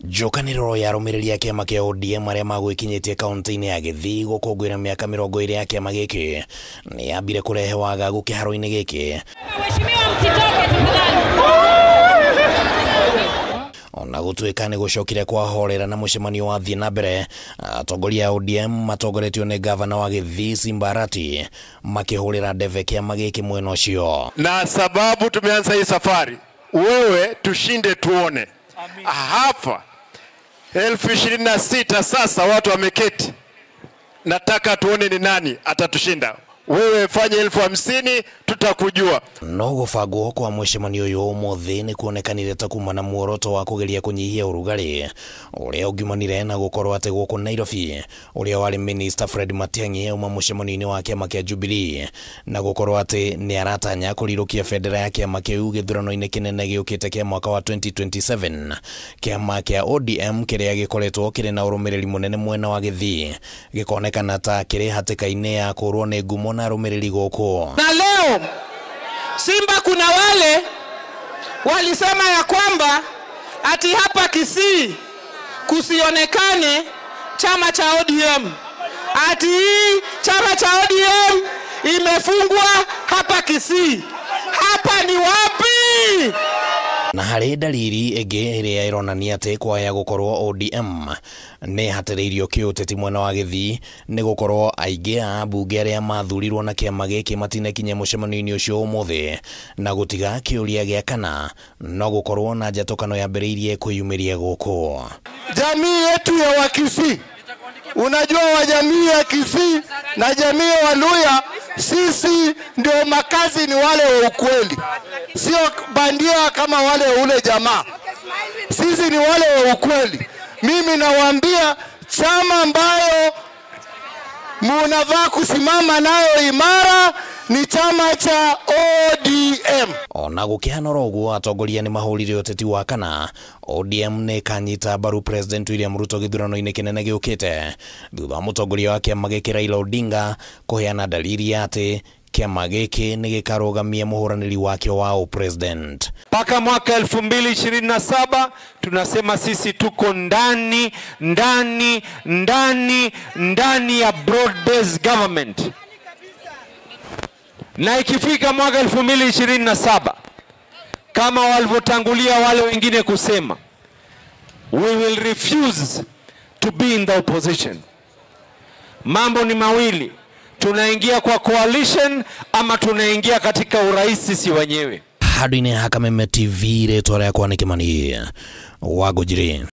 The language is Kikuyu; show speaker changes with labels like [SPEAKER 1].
[SPEAKER 1] Njokanĩrĩro ya arũmĩrĩri a kĩama kĩa ODM arĩa magwĩkinyĩtie kaunti-inĩ ya Gĩthii gũkũngũĩra mĩaka 20 ya kĩama gĩkĩ nĩ yambire kũrehe wagagu kĩharo-inĩ gĩkĩ. Ona gũtuĩka nĩ gũcokire kwahorera na mũcemanio wathiĩ na mbere, atongoria a ODM matongoretio nĩ gavana wa Gĩthii Simba Arati makĩhũrĩra ndebe kĩama gĩkĩ mwena ũcio.
[SPEAKER 2] Na sababu tumeanza hii safari, wewe tushinde tuone. Hapa 2026 sasa watu wameketi, nataka tuone ni nani atatushinda. Wewe fanye 50,000 tutakujua.
[SPEAKER 1] No gũbangwo kwa mũcemanio ũyũ ũmũthĩ nĩ kuonekanire ta kuma na muoroto wa kũgeria kũnyihia ũrugarĩ ũrĩa ũngiumanire na gũkorwo atĩ gũkũ Nairobi ũrĩa warĩ Minister Fred Matiang'i auma mũcemanio-inĩ wa kĩama kĩa Jubilee na gũkorwo atĩ nĩ aratanya kũrirũkia bendera ya kĩama kĩu gĩthurano-inĩ kĩnene gĩũkĩte kĩa mwaka wa 2027. Kĩama kĩa ODM kĩrĩa gĩkoretwo kĩrĩ na ũrũmĩrĩri mũnene mwena wa Gĩthii gĩkonekana ta kĩrĩ hatĩka-inĩ ya kũrwo nĩ ngumo na arũmĩrĩri gũkũ.
[SPEAKER 3] Na leo Simba kuna wale walisema ya kwamba ati hapa Kisii kusionekane chama cha ODM. Ati hii chama cha ODM imefungwa hapa Kisii. Hapa ni wapi?
[SPEAKER 1] Na harĩ dalili ĩngĩ ĩrĩa ĩronania atĩ kwaya gũkorwo ODM nĩ hatĩrĩirio kĩũteti mwena wa Gĩthii nĩ gũkorwo aingĩ a ambunge arĩa mathurirwo na kĩama gĩkĩ matinekinya mũcemanio-inĩ ũcio ũmũthĩ na gũtiga kĩũria gĩa kana no gũkorwo na njatũkano yambĩrĩirie kwĩyumĩria gũkũ.
[SPEAKER 2] Jamii yetu ya Wakisii, unajua wa jamii ya Kisii na jamii ya Waluya, sisi ndio makazi ni wale wa ukweli, sio bandia kama wale ule jamaa. Sisi ni wale wa ukweli. Mimi nawaambia chama ambayo munavaa kusimama nayo imara ni chama cha ODM.
[SPEAKER 1] Ona gũkĩhana oro ũguo atongoria nĩ mahũrire ũteti wa kana ODM nĩ kanyita mbaru President William Ruto gĩthurano-inĩ kĩnene gĩũkĩte thutha wa mũtongoria wa kĩama gĩkĩ Raila Odinga kũheana dalili ya atĩ kĩama gĩkĩ nĩ gĩkarũgamia mũhũranĩri wakĩo wa president.
[SPEAKER 4] Mpaka mwaka 2027 tunasema sisi tuko ndani ndani ndani ndani ya broad based government. Na ikifika mwaka 2027 kama walivyotangulia wale wengine kusema, we will refuse to be in the opposition. Mambo ni mawili, tunaingia kwa coalition ama tunaingia katika urais sisi wenyewe.
[SPEAKER 1] Handũ-inĩ ha Kameme TV rĩtwa rĩakwa nĩ Kĩmani wa Ngũnjiri.